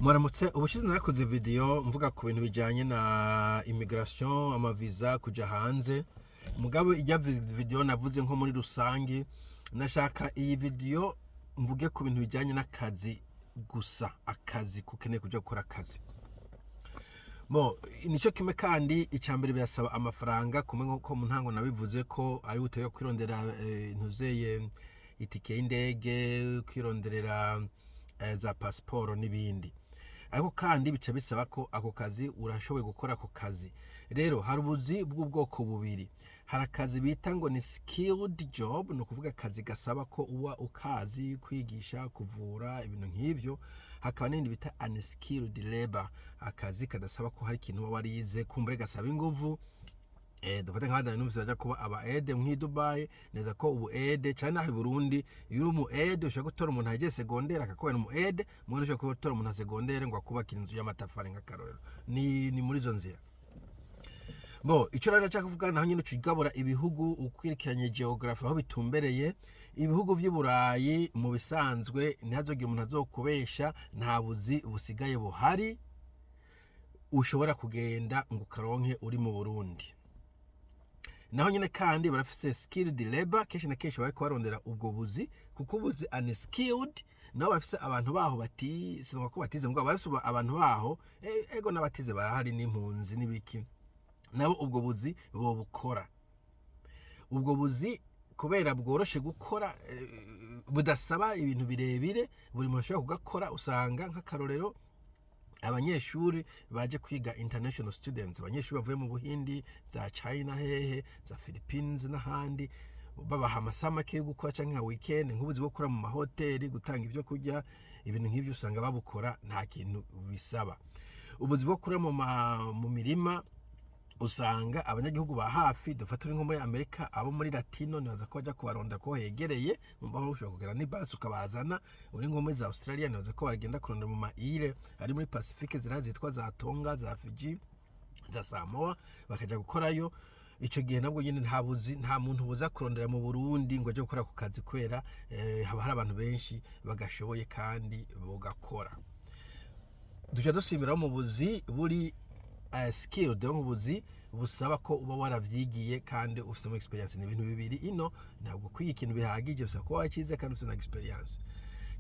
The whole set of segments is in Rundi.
Muramutse. Ubushize narakoze video mvuga ku bintu bijyanye na immigration, amaviza, kuja hanze. Mugabo ijya video navuze nko muri rusange. Nashaka iyi video mvuge ku bintu bijyanye n'akazi gusa, akazi kukeneye kuja gukora akazi. Bo nico kimwe kandi icya mbere birasaba amafaranga kumwe, nkuko mu ntango nabivuze ko ari utega kwirondera ntuzeye itike y'indege, kwironderera za pasiporo n'ibindi. Ariko kandi bica bisaba ko ako kazi urashoboye gukora ako kazi. Rero hari ubuzi bw'ubwoko bubiri. Hari akazi bita ngo ni skilled job, ni ukuvuga akazi gasaba ko uba ukazi kwigisha, kuvura, ibintu nk'ivyo. Hakaba n'ibindi bita unskilled labor, akazi kadasaba ko hari ikintu uba warize, kumbure gasaba inguvu. Dufate nk'abandi numvise baja kuba aba aide nk'i Dubai neza ko ubu aide cyane naho i Burundi, iyo uri umu aide ushobora gutora umuntu agiye secondaire akakubera umu aide, mwana ushobora gutora umuntu secondaire ngo akubakire inzu y'amatafari nk'akarorero. Ni muri izo nzira. Bo icyo rero nshaka kuvuga, naho nyine ucigabura ibihugu ukwirikiranye geography aho bitumbereye. Ibihugu vy'i Burayi mu bisanzwe, ntihazogire umuntu azokubesha, nta buzi busigaye buhari ushobora kugenda ngo ukaronke uri mu Burundi. Naho nyine kandi barafise skilled labor, kenshi na kenshi bariko barondera ubwo buzi, kuko ubuzi unskilled nabo barafise abantu baho bati sinumva ko batize, mugabo barafise abantu baho, ego n'abatize barahari n'impunzi n'ibiki, nabo ubwo buzi bobukora. Ubwo buzi kubera bworoshe gukora, budasaba ibintu birebire, buri muntu ashobora kugakora. Usanga nk'akarorero abanyeshuri baje kwiga, international students, abanyeshuri bavuye mu Buhindi, za China, hehe, za Philippines n'ahandi, babaha amasaha make yo gukora cyangwa nka weekend, nk'ubuzi bwo gukora mu mahoteli, gutanga ibyo kurya, ibintu nk'ibyo usanga babukora, nta kintu bisaba. Ubuzi bwo gukora mu mirima, usanga abanyagihugu ba hafi, dufata uri nko muri Amerika, abo muri Latino nibaza ko bajya kubaronda ko hegereye, umva aho ushobora kugera ni basi ukabazana. Uri nko muri za Australia, nibaza ko bagenda kurondera mu ma îles ari muri Pacifique, ziriya zitwa za Tonga, za Fiji, za Samoa, bakajya gukorayo. Icyo gihe nabwo nyine nta buzi, nta muntu buza kurondera mu Burundi ngo ajye gukora ku kazi, kubera haba hari abantu benshi bagashoboye kandi bugakora. Duca dusimbiraho mu buzi buri skilled, donc ubuzi busaba ko uba waravyigiye kandi ufitemo experience. Ni ibintu bibiri ino, ntabwo kwiga ikintu bihagije, bisaba kuba wakize kandi ufite na experience.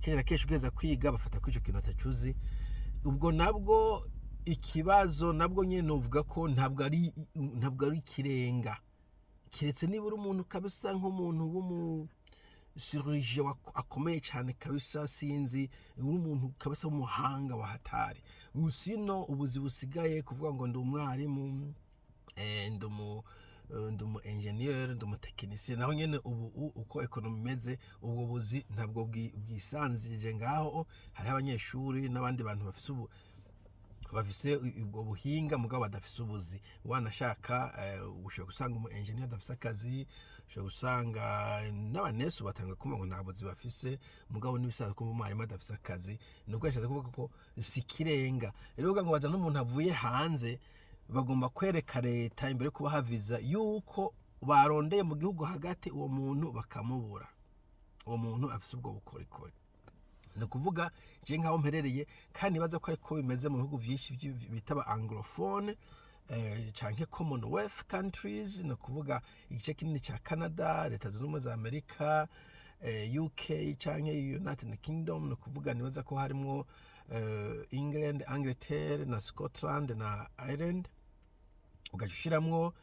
Kenshi na kenshi ugeza kwiga bafata ko ico kintu atacuzi. Ubwo nabwo ikibazo nabwo nyine novuga ko ntabwo ari ikirenga, kiretse niba uri umuntu kabisa nk'umuntu w'umu chirurgien akomeye cyane kabisa, sinzi, uri umuntu kabisa w'umuhanga wa hatari. Sino ubuzi busigaye kuvuga ngo ndi umwarimu, ndi umu engineer, ndi umu technicien, naho nyene ubu uko économie imeze, ubwo buzi ntabwo bwisanzije ngaho. Hariho abanyeshuri n'abandi bantu bafise ubu bafise ubwo buhinga mugabo badafise ubuzi. Wanashaka ushobora gusanga umu engineer adafise akazi, ushobora gusanga n'abanesu batanga kumva ngo nta buzi bafise, mugabo n'ibisanzwe kumva umwarimu adafise akazi. Ni uko yashatse kuvuga ko si ikirenga. Rero uvuga ngo bazana n'umuntu avuye hanze, bagomba kwereka leta imbere yo kubaha viza yuko barondeye mu gihugu hagati uwo muntu bakamubura, uwo muntu afise ubwo bukorikori. Ni ukuvuga je nk'aho mperereye, kandi nibaza ko ariko bimeze mu bihugu vyinshi bita ba anglophone canke Commonwealth countries, ni ukuvuga igice kinini ca Canada, Leta Zunze Ubumwe za Amerika, UK canke United Kingdom, ni ukuvuga nibaza ko harimwo England, Angleterre na Scotland na Ireland, ugaca ushiramwo,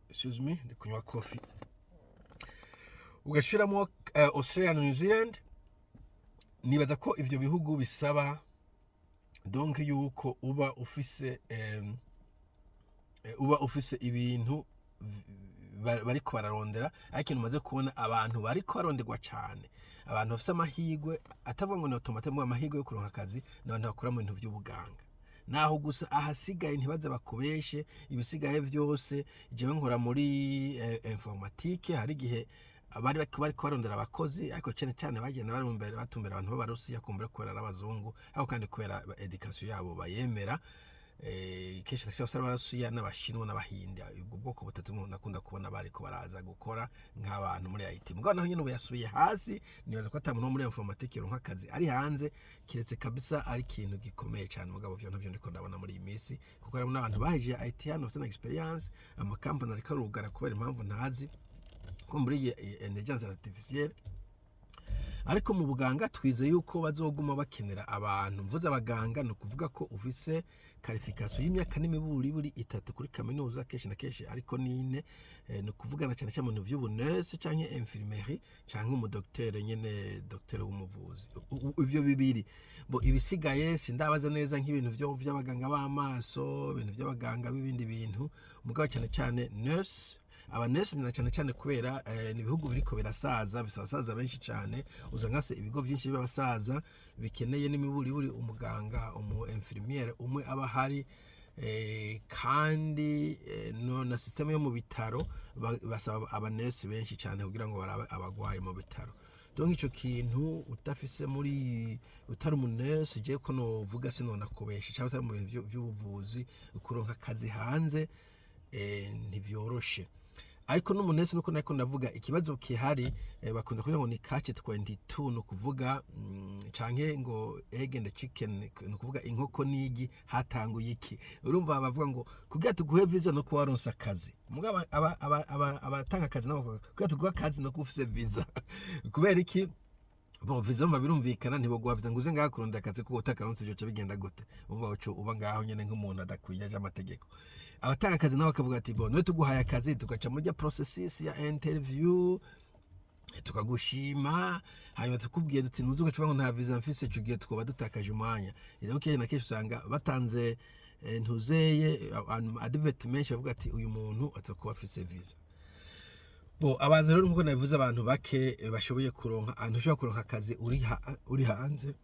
excuse me, ndi kunywa coffee, ugashiramwo Australia na New Zealand. Nibaza ko ivyo bihugu bisaba donc yuko uba ufise ibintu bariko bararondera. Ariko ikintu umaze kubona, abantu bariko baronderwa cane, abantu bafise amahirwe, atavuga ngo ni automatique, mu amahirwe yo kuronka akazi, ni abantu bakora mu bintu vy'ubuganga. Naho gusa, ahasigaye ntibaze bakubeshe. Ibisigaye vyose, jewe nkora muri informatique, hari igihe bari bariko barondera abakozi, ariko cyane cyane bagenda barumbera, batumbera abantu b'Abarusiya, kumbura kubera ari abazungu, ariko kandi kubera éducation yabo bayemera. Kenshi na kenshi abarusiya n'Abashinwa n'Abahindi, ubwo bwoko butatu nakunda kubona bariko baraza gukora nk'abantu muri IT. Mugabo naho nyene ubu yasubiye hasi. Nibaza ko ata muntu wo muri informatique yoronka akazi ari hanze, kiretse kabisa ari ikintu gikomeye cyane. Mugabo vyo ntavyo ndiko ndabona muri iyi minsi, kuko harimo n'abantu bahejeje IT hano bafite na experience, amakampani ariko arugara kubera impamvu ntazi, ko muri iyi intelligence artificielle. Ariko mu buganga twize yuko bazoguma bakenera abantu. Mvuze abaganga, ni ukuvuga ko ufise qualification y'imyaka n'imiburiburi 3 kuri kaminuza, kenshi na kenshi ariko nine. Ni ukuvuga na cyane cyane mu bintu vy'ubunurse canke infirmerie canke umudokiteri nyene, docteur w'umuvuzi. Ivyo bibiri bo. Ibisigaye sindabaza neza, nk'ibintu vyo vy'abaganga b'amaso, ibintu vy'abaganga b'ibindi bintu. Mugabo cyane cyane nurse, abanurse na cyane cyane kubera ni ibihugu biriko birasaza, bisaba abasaza benshi cyane. Usanga se ibigo byinshi by'abasaza bikeneye n'imiburiburi umuganga, umu infirmière umwe aba ahari. Kandi no na système yo mu bitaro basaba abanurse benshi cyane kugira ngo barabe abagwayi mu bitaro. Donc ico kintu utafise muri, utari umunurse, je ko novuga sinonakubesha, cyangwa utari mu bintu vy'ubuvuzi, kuronka akazi hanze ntivyoroshe. Ariko n'umunurse, nuko nako ndavuga ikibazo kihari, bakunda kuvuga ngo ni catch 22, ni ukuvuga canke ngo egg and chicken, ni ukuvuga inkoko n'igi, hatanguye iki? Urumva bavuga ngo kugira tuguhe visa no kuba waronse akazi. Mugabo abatanga akazi nabo bakavuga, kugira tuguhe akazi no kuba ufise visa. Kubera iki? Bon, visa mba birumvikana, ntiboguha visa ngo uze ngaha kurondera akazi kuko utakaronse. Ico bigenda gute? Umva, uco uba ngaho nyene nk'umuntu adakwiye aje amategeko. Abatanga akazi nabo bakavuga ati: "Bon, niwe tuguhaye akazi, tugaca muri processus ya interview, tukagushima, hanyuma tukubwiye duti ntuzi ugaca uvuga ngo nta visa mfise, ico gihe twaba dutakaje umwanya." Rero kenshi na kenshi usanga batanze ntuzeye advert menshi, bavuga ati uyu muntu aza kuba afise visa. Bo abantu rero, nkuko nabivuze, abantu bake bashoboye kuronka ahantu ushobora kuronka akazi uri hanze.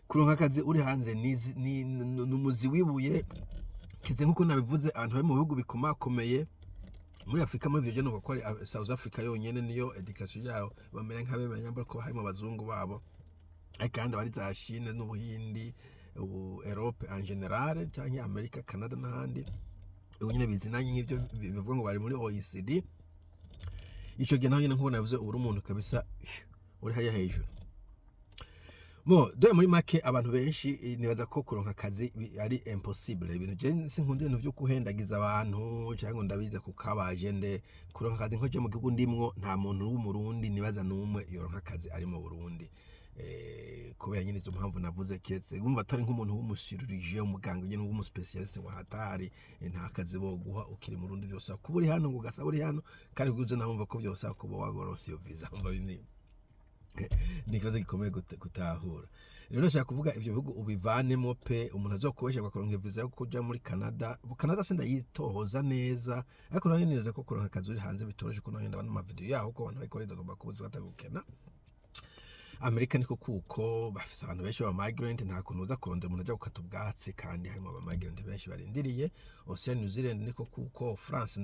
Kuronka akazi uri hanze ni umuzi wibuye kize. Nkuko nabivuze, abantu bari mu bihugu bikomakomeye muri Afurika, muri ivyo nuko ko ari South Africa yonyene niyo education yayo bamera nk'abemera nyambara ko harimo abazungu babo, ariko kandi bari za Chine n'Ubuhindi, ubu Europe en général canke Amerika, Canada n'ahandi, ubu nyene bizinanye nk'ivyo bivuga ngo bari muri OECD. Ico gihe naho nyene, nkuko nabivuze, ubu uri umuntu kabisa uri hariya hejuru. Bo dore muri make, abantu benshi nibaza ko kuronka akazi ari impossible. Ibintu je sinkunda ibintu vyo kuhendagiza abantu cyangwa ngo ndabize kukabaje nde. Kuronka akazi nko je mu gihugu ndimwo, nta muntu w'Umurundi nibaza n'umwe yoronka akazi ari mu Burundi, kubera nyine izo mpamvu navuze, kiretse wumva atari nk'umuntu w'umuchirurgien, umuganga nyine w'umuspécialiste wa hatari. Nta kazi boguha ukiri mu Burundi. Vyose kuba uri hano ngo ugasaba uri hano, kandi kuguze naho wumva ko vyose kuba wagoronse iyo visa. Umva, ni ikibazo gikomeye gutahura. Rero ndashaka kuvuga ivyo bihugu ubivanemo pe. Umuntu azokubesha ngo akaronka visa yo kuja muri Canada, Canada sindayitohoza neza, ariko nayo neza ko kuronka akazi uri hanze bitoroshe, ko nayo ndabona amavideo yaho ko abantu bariko baridogomba kubuzwa batari gukena. Amerika niko kuko bafise abantu benshi ba migrant, nta kuntu uza kurondera umuntu aja gukata ubwatsi kandi harimo aba migrant benshi barindiriye. Australia, New Zealand niko kuko, France,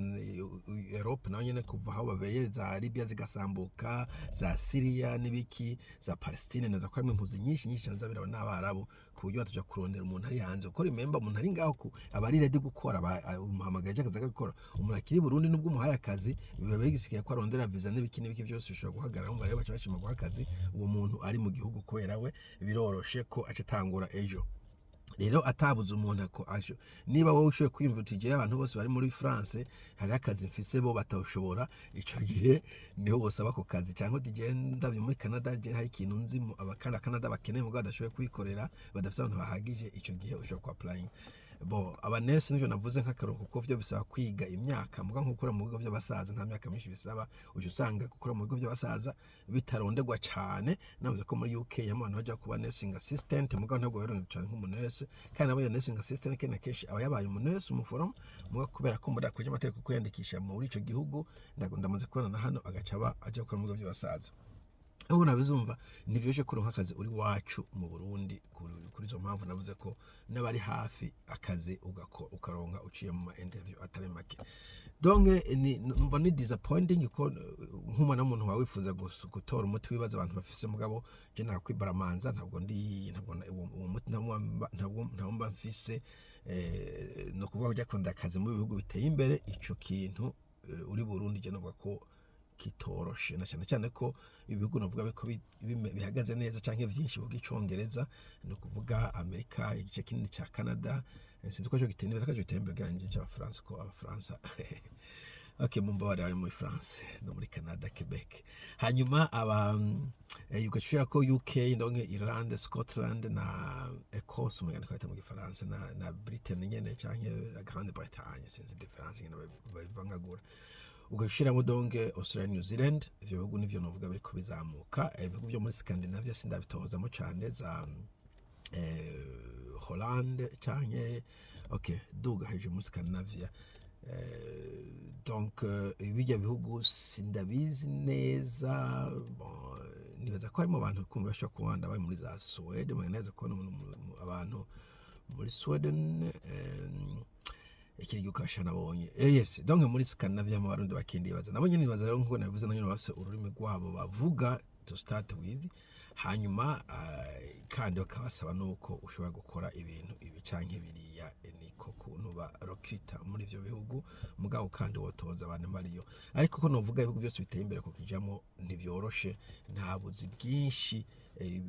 Europe nayo nyene, kuva aho babereye za Libya zigasambuka, za Syria n'ibiki, za Palestine, naza ko harimo impunzi nyinshi nyinshi cyane z'abirabura n'Abarabu, ku buryo bataja kurondera umuntu ari hanze. Kuko remember, umuntu ari ngaho aba ari ready gukora, umuhamagaye aje akaza gukora. Umuntu akiri i Burundi, nubwo umuhaye akazi, biba bigisigaye ko arondera visa n'ibiki n'ibiki, byose bishobora guhagarara. Umva rero, baca bashima guha akazi uwo muntu ari mu gihugu, kubera we biroroshe ko aca atangura ejo. Rero atabuze umuntu ako ajo, niba wowe ushoboye kwiyumva uti: "Jewe abantu bose bari muri France hari akazi mfise bo batawushobora", ico gihe niho bosaba ako kazi. Cyangwa uti: "Jewe ndavye muri Canada, je hari ikintu nzi abakanda Canada bakeneye mugabo badashoboye kwikorera, badafise abantu bahagije", ico gihe ushobora ku applying. Bo abanurse nivyo navuze nk'akaruhuko, kuko vyo bisaba kwiga imyaka, muga nko gukora mu bigo by'abasaza nta myaka myinshi bisaba. Uje usanga gukora mu bigo by'abasaza bitaronderwa cane. Navuze ko muri UK hamwe abantu bajya kuba nursing assistant, mugabo ntabwo baronderwa cane nk'umunurse, kandi nabo nursing assistant kenshi na kenshi aba yabaye umunurse, umuforomo, muga kubera ko mudakwije amategeko kwiyandikisha muri ico gihugu, ndamaze kubona na hano agaca aba aja gukora mu bigo by'abasaza. Aho nabizumva, ntivyoroshe kuronka akazi uri wacu mu Burundi. Kuri izo mpamvu navuze ko n'abari hafi akazi ukaronka uciye mu ma interview atari make. Donc ni numva ni disappointing ko nk'umwana w'umuntu wawe wifuza gutora umuti w'ibibazo abantu bafise, mugabo je nakwibaramanza, ntabwo ndi ntabwo uwo muti ntabwo mba mfise. No kuvuga kujya kurondera akazi mu bihugu biteye imbere, ico kintu uri Burundi, je novuga ko kitoroshe, na cyane cyane ko ibihugu navuga ko bihagaze neza canke vyinshi bivuga Icongereza, ni ukuvuga Amerika, igice kinini ca Canada, sinzi ko co giteye neza, ko co giteye imbere ugereranyije c'Abafaransa, ko Abafaransa, okay, mumbabarire, bari muri France no muri Canada, Quebec. Hanyuma aba ugacira ko UK, donc Irlande, Scotland na Ecosse, umugani ko mu Gifaransa, na Britain nyene canke la Grande Bretagne, sinzi différence nyene babivangagura. Ugashiramo donc Australia, New Zealand. Ivyo bihugu nivyo novuga biriko bizamuka. Ibihugu vyo muri Scandinavia sindabitozamo cane, za Hollande canke, okay, duga hejuru muri Scandinavia. Donc bijya bihugu sindabizi neza. Bon, nibaza ko harimo abantu kumva bashobora kuba bari muri za Suède, neza kubona abantu muri Sweden, ikindi gihugu kasha nabonye, yes, donc muri Scandinavia mu Barundi bakindi baza nabo nyene. Nibaza rero, nkuko nabivuze, nabo nyene bafise ururimi rwabo bavuga to start with, hanyuma kandi bakabasaba nuko ushobora gukora ibintu ibi canke biriya. Niko kuntu ba recruta muri ivyo bihugu, mugabo kandi wotoza abantu bariyo. Ariko ko novuga ibihugu byose biteye imbere, kukijamo ntivyoroshe, nta buzi bwinshi.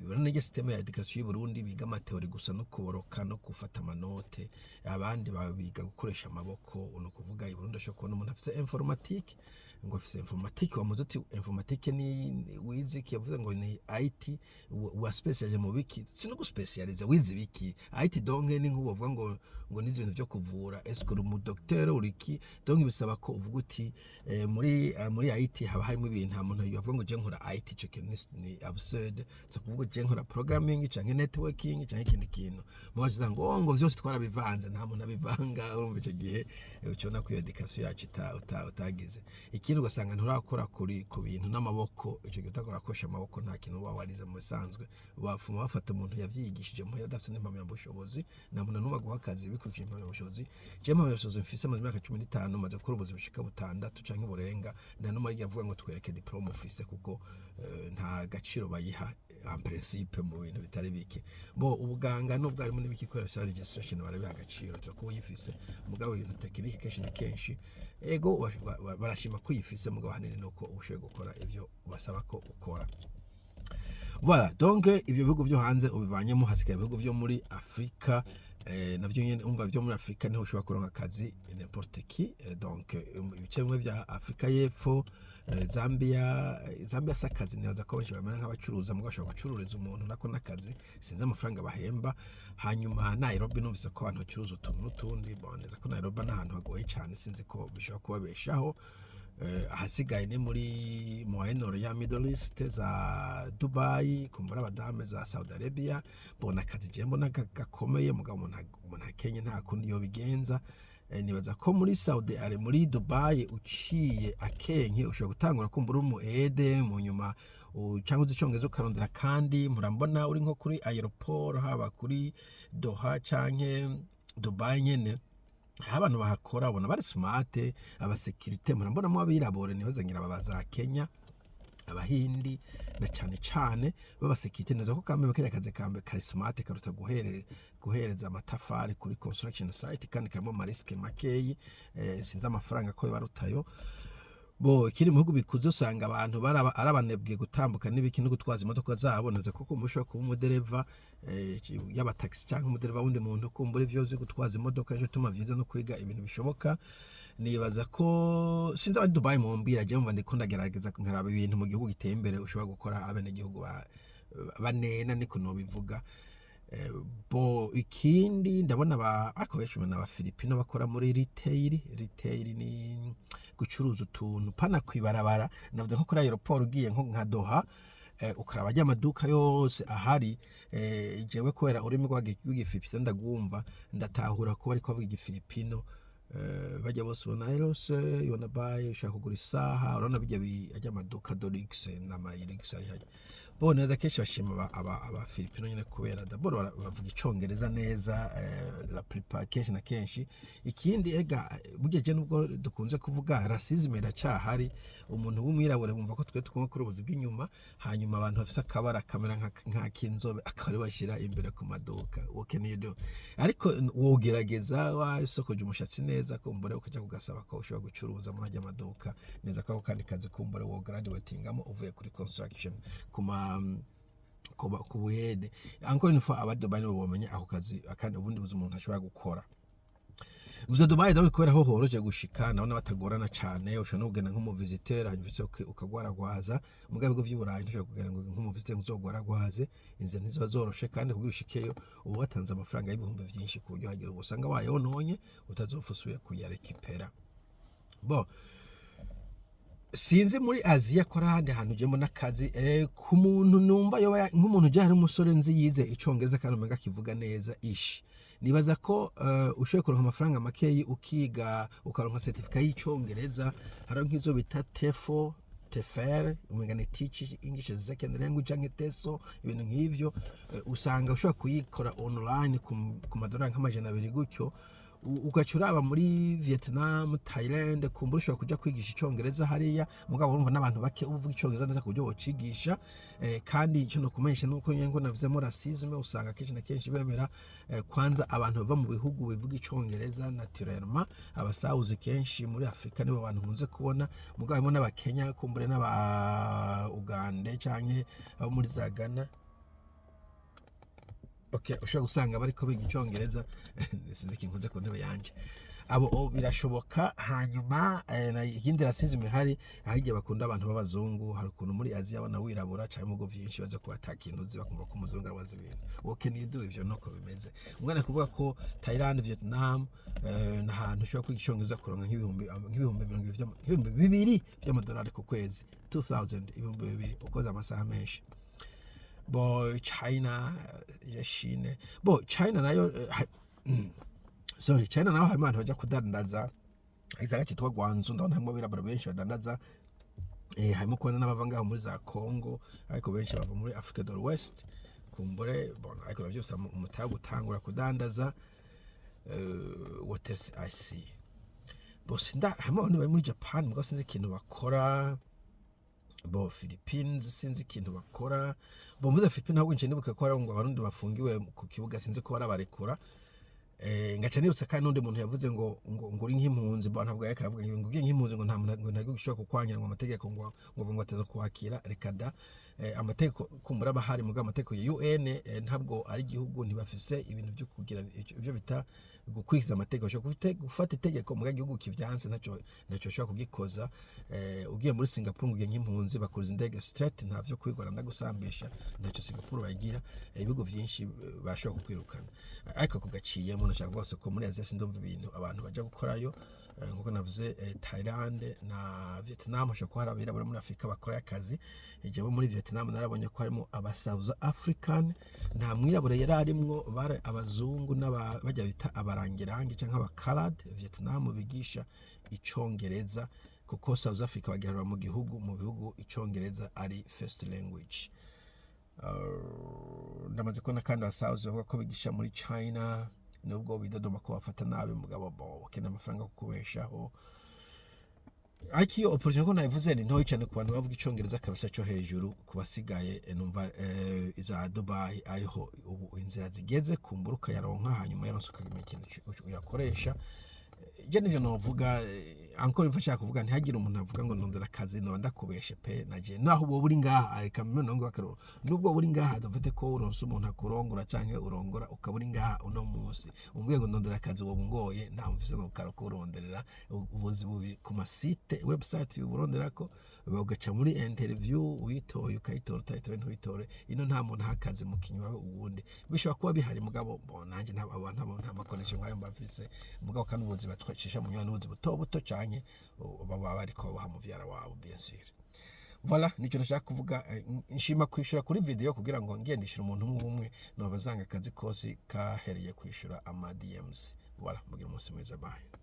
Urabona irya système ya éducation y'u Burundi, biga ama théories gusa no kuboroka no gufata ama notes, abandi babiga gukoresha amaboko. Ni ukuvuga i Burundi ashobora kubona umuntu afise informatique, ngo afise informatique, wamuze uti informatique ni wize iki? Yavuze ngo ni IT. Wa spécialisé mu biki? Si no guspecializa, wize ibiki? IT, donc ni nk'ubu bavuga ngo nize ibintu byo kuvura. Est-ce que uri umu docteur, uri iki? Donc bisaba ko uvuga uti muri IT haba harimo ibintu. Nta muntu yavuga ngo je nkora IT, ico kintu ni absurde. So kuvuga je nkora programming canke networking canke ikindi kintu, mubaza ngo oh, ngo vyose twarabivanze. Nta muntu abivanga. Urumva ico gihe ucibona ko iyo éducation yacu utagize ikindi, ugasanga nturakora kuri ku bintu n'amaboko. Ico gihe utakora akoresha amaboko, nta kintu uba warize. Mu bisanzwe bafuma bafata umuntu yavyigishije muhira, adafite n'impamyabushobozi. Nta muntu n'umwe aguha akazi bikurikije impamyabushobozi. Je impamyabushobozi mfise, maze imyaka 15, maze gukora ubuzi bushika butandatu canke burenga, nta n'umwe arigera avuga ngo twereke diplôme ufise, kuko nta gaciro bayiha en principe mu bintu bitari bike. Bo ubuganga nubwo harimo n'ibiki kubera vya registration barabiha agaciro, tuba uyifise, mugabo ibintu technique kenshi na kenshi ego barashima ko uyifise, mugabo ahanini nuko uba ushoboye gukora ivyo basaba ko ukora. Voilà, donc ivyo bihugu vyo hanze ubivanyemo, hasigaye ibihugu vyo muri Afrika. Navyo nyene umva, vyo muri Afrika niho ushobora kuronka akazi n'importe qui. Donc ibice bimwe vya Afrika y'Epfo, Zambia. Zambia si akazi, nibaza ko benshi bamera nk'abacuruza, mugabo bashobora gucururiza umuntu, nako n'akazi, sinzi amafaranga bahemba. Hanyuma Nairobi numvise ko abantu bacuruza utuntu n'utundi. Bon, neza ko Nairobi ni ahantu hagoye cyane, sinzi ko bishobora kubabeshaho. Ahasigaye ni muri Moyen-Orient, Middle East, za Dubai, kumbura abadame za Saudi Arabia. Bona akazi je mbona gakomeye, mugabo umuntu akenye nta kundi yobigenza. Nibaza ko muri Saudi ari muri Dubai uciye akenke ushobora gutangura kumbura umu aide, mu nyuma cyangwa uzi Icongereza ukarondera. Kandi murambona uri nko kuri aéroport, haba kuri Doha canke Dubai nyene, aho abantu bahakora ubona bari smart, aba sécurité murambonamo abirabure, nibaza ngira baba za Kenya, Abahindi, na cyane cyane b'aba sécurité. Neza ko kambe kariya kazi kambe kari smart karuta guhereza amatafari kuri construction site, kandi karimo ama risques makeyi. Sinzi amafaranga ko barutayo. Bo ikiri mu bihugu bikuze usanga abantu ari abanebwe gutambuka n'ibiki no gutwaza imodoka zabo. Neza ko kumva ushobora kuba umudereva, yaba taxi cyangwa umudereva wundi muntu, kumbura ivyo uzi gutwaza imodoka, nico tuma vyiza no kwiga ibintu bishoboka. Nibaza ko sinzi abari Dubai mumbwira, je mva ndiko ndagerageza nkaraba ibintu mu gihugu giteye imbere ushobora gukora abenegihugu banena, niko nobivuga. Bo ikindi ndabona ba ariko benshi ni Abafilipino bakora muri retail. Retail ni gucuruza utuntu pana kwibarabara. Navuze nko kuri aéroport, ugiye nko nka Doha, ukaraba ajya amaduka yose ahari. Jewe kubera ururimi rw'Igifilipino ndagwumva, ndatahura ko bariko bavuga Igifilipino. Bajya bose ubona rose, you wanna buy, ushaka kugura isaha, urabona bijya ajya amaduka de luxe n'ama luxe ari hajya bo neza. Kenshi bashima aba Filipino nyine kubera d'abord bavuga icongereza neza, la plupart, kenshi na kenshi. Ikindi ega burya je nubwo dukunze kuvuga racisme iracahari, umuntu w'umwirabure bumva ko twe tugomba kuri ubuzi bw'inyuma, hanyuma abantu bafise akabara kamera nk'akinzobe akaba ari bashyira imbere ku maduka. What can you do? Ariko wogerageza wasokoje umushatsi neza, kumbure ukaja kugasaba ko ushobora gucuruza muri ajya amaduka neza, ko ako kandi kazi kumbure wo graduatingamo uvuye kuri construction kuma ku buhede. Encore une fois, aba Dubai nibo bomenya ako kazi akandi ubundi buzi umuntu ashobora gukora. Gusa Dubai dawe kubera ho horoshe gushika, nabona batagorana cyane, ushobora no kugenda nk'umuvisiteri hanyuma ufise ukagwaragwaza. Mugabo ibigo vy'i Burayi ntushobora kugenda ngo nk'umuvisiteri ngo uzogwaragwaze, inzira ntiziba zoroshe, kandi kugira ushikeyo uba watanze amafaranga y'ibihumbi vyinshi, ku buryo hagira usanga wayononye utazopfa usubiye kuyarekipera. Bon, sinzi muri Aziya ko ari ahandi hantu ujyemo n'akazi ku muntu numva yoba nk'umuntu ujya hari umusore nzi yize icongereza kandi umenga akivuga neza ishi. Nibaza ko ushoboye kuronka amafaranga makeyi ukiga ukaronka certificat y'icongereza, hari nk'izo bita TEFO, TEFL, umenga ni Teach English as Second Language canke TESOL, ibintu nk'ivyo. Usanga ushobora kuyikora online ku madolari nk'200 gutyo. Ugaca uraba muri Vietnam, Thailand, kumbura ushobora kuja kwigisha icongereza hariya, mugabo urumva n'abantu bake uvuga icongereza neza ku buryo wocigisha. Kandi icyo nokumenyesha nuko nyene ngo navuzemo racisme, usanga kenshi na kenshi bemera kwanza abantu bava mu bihugu bivuga icongereza naturellement. Abasawuzi kenshi muri Afrika nibo bantu nkunze kubona, mugabo harimo n'abakenya kumbure n'aba Ugande canke abo muri za Ghana. Okay, ushobora gusanga bariko biga icongereza. Sinzi ikintu nkunze ku ntebe yanje. Abo birashoboka. Hanyuma na ikindi racisme ihari, aho igihe bakunda abantu b'abazungu, hari ukuntu muri Aziya abana wirabura cyangwa mu bihugu vyinshi baza kuba ata kintu uzi, bakumva ko umuzungu arabaza ibintu. What can you do? Ivyo nuko bimeze. Umwana kuvuga ko Thailand, Vietnam, n'ahantu ushobora kwiga icongereza kuronka nk'ibihumbi 20 nk'ibihumbi 2 vy'amadolari ku kwezi, 2000, 2000, ukoze amasaha menshi. Bo China ya Chine, bo China nayo sorry, China naho harimo abantu bajya kudandaza. Igisagara cyitwa Guangzhou ndabona harimo abirabura benshi badandaza. Harimo kubona n'abava ngaho muri za Congo, ariko benshi bava muri Africa de l'Ouest kumbure. Bon, ariko navyo byose umutahe gutangura kudandaza. What else I see? Bose nda harimo abantu bari muri Japan, mugabo sinzi ikintu bakora. Bo Philippines sinzi ikintu bakora. Bo mvuze Philippines ahubwo nce nibuka ko hari ngo abarundi bafungiwe ku kibuga, sinzi ko barabarekura. Ngaca nibutsa kandi n'undi muntu yavuze ngo uri nk'impunzi. Bo ntabwo yariko aravuga ngo ugiye nk'impunzi, ngo nta muntu, ngo nta gihugu gishobora kukwangira, ngo amategeko ngo ateza kuwakira. Reka da. Amategeko kumbura aba ahari, mugabo amategeko ya UN ntabwo ari igihugu, ntibafise ibintu byo kugira ibyo bita gukurikiza amategeko. Bashobora gufata itegeko, mugabo igihugu kivyanse ntacyo bashobora kugikoza. Ugiye muri Singapore ngo ugiye nk'impunzi, bakuriza indege straight, nta vyo kwigora ndagusambisha, ntacyo Singapore bagira. Ibihugu vyinshi bashobora kukwirukana, ariko kugaciyemo. Nashaka rwose ko muri Aziya sindumva ibintu abantu baja gukorayo. Nkuko navuze, Thailand na Vietnam hashobora kuba hari abirabura muri Afrika bakora akazi. Jewe muri Vietnam narabonye ko harimo aba South African, nta mwirabura yari arimwo, bari abazungu n'aba bajya bita abarangirangi canke abakarad Vietnam bigisha icongereza, kuko South Africa bagiharura mu bihugu icongereza ari first language. Ndamaze kubona kandi abasahuzi bavuga ko bigisha muri China, nubwo bidodoma ko bafata nabi, mugabo bo bakeneye amafaranga yo kubeshaho. Ariko iyo opportunity ko nabivuze ni ntoyi cyane ku bantu bavuga icongereza kabisa cyo hejuru. Ku basigaye numva iza Dubai ariho ubu inzira zigeze, kumbura ukayaronka, hanyuma yaronse ukamenya ikintu uyakoresha. Je nivyo novuga. Encore une fois, nshaka kuvuga ntihagire umuntu avuga ngo ndondera akazi, noba ndakubeshe pe. Naje naho uba uri ngaha, reka mbere ngo akaroro, nubwo uri ngaha, dufate ko uronse umuntu akurongora canke urongora, ukaba uri ngaha uno munsi, umbwiye ngo ndondera akazi, woba ungoye. Nta mvise ngo karakuronderera ubuzi bubiri ku ma site, website uburonderako, ugaca muri interview, uyitoye ukayitora, utayitoye ntuyitore. Ino nta muntu aha akazi mu kinywa uwundi. Bishobora kuba bihari, mugabo bo nanjye nta abo nta ma connection nkayo mba mfise. Mugabo kandi ubuzi batwacisha mu nywa n'ubuzi buto buto canke baba bariko babaha muvyara wabo, bien sûr. Voilà, nicyo nashaka kuvuga. Nshima kwishura kuri video kugira ngo ngendishire umuntu umwe umwe noba zanga akazi kose kahereye kwishura ama DMs. Voilà, mugira umunsi mwiza, bye.